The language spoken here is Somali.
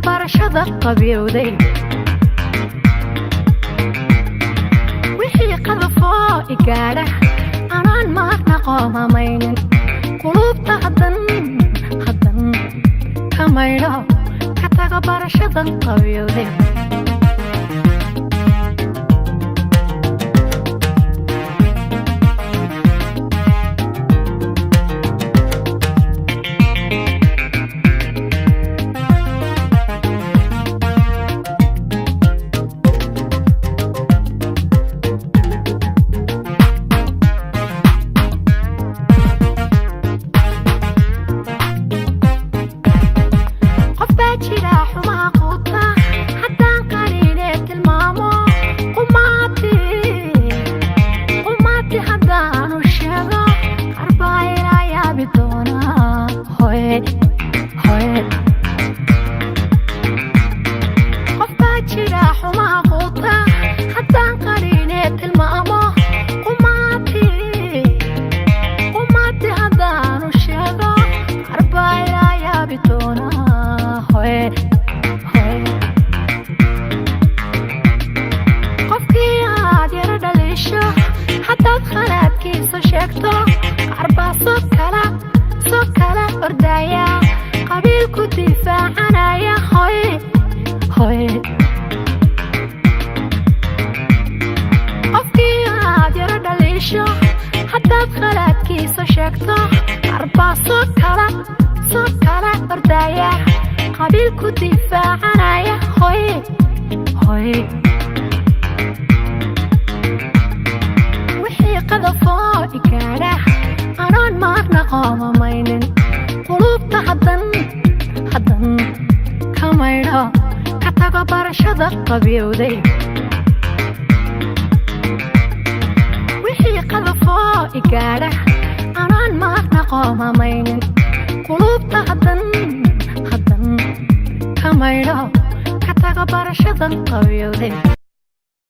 Barashada qabyowday, wixii qadafoo igaadha anaan maarna qoomamaynin. Quluubta haddan ka maydho, ka tago barashadan qabyowday. Qof baa jira xumaha quuta, haddaan qaniinee tilmaamo qumaati qumaati, haddaanu sheego qarbaa ilaa yaabi doonaa. Hoye hoye, qof baa jira xumaha quuta, haddaan qaniinee tilmaamo qumaati qumaati, haddaanu sheego qarbaa ilaa yaabi doonaa. Hoye hoye, qofkii aad yaro dhaliisho, haddaad khalaadkiisa sheegto, qarbaa soo kala ordaya, qabiilku difaacanaya. Hoye hoye, qofkii aad yaro dhaliisho, haddaad khalaadkiisa sheegto, qarbaa soo kala ordaya, qabiilku difaacanaya. Hoye hoye, wixii qadafoo igaadha anoon maarna qoomamaynin. Quluubta haddan ka maydho, ka tago barashada qabyowday, wixii qadafoo igaadha anoon maarna qoomamaynin. Quluubta haddan ka maydho, ka tago barashadan qabyowday.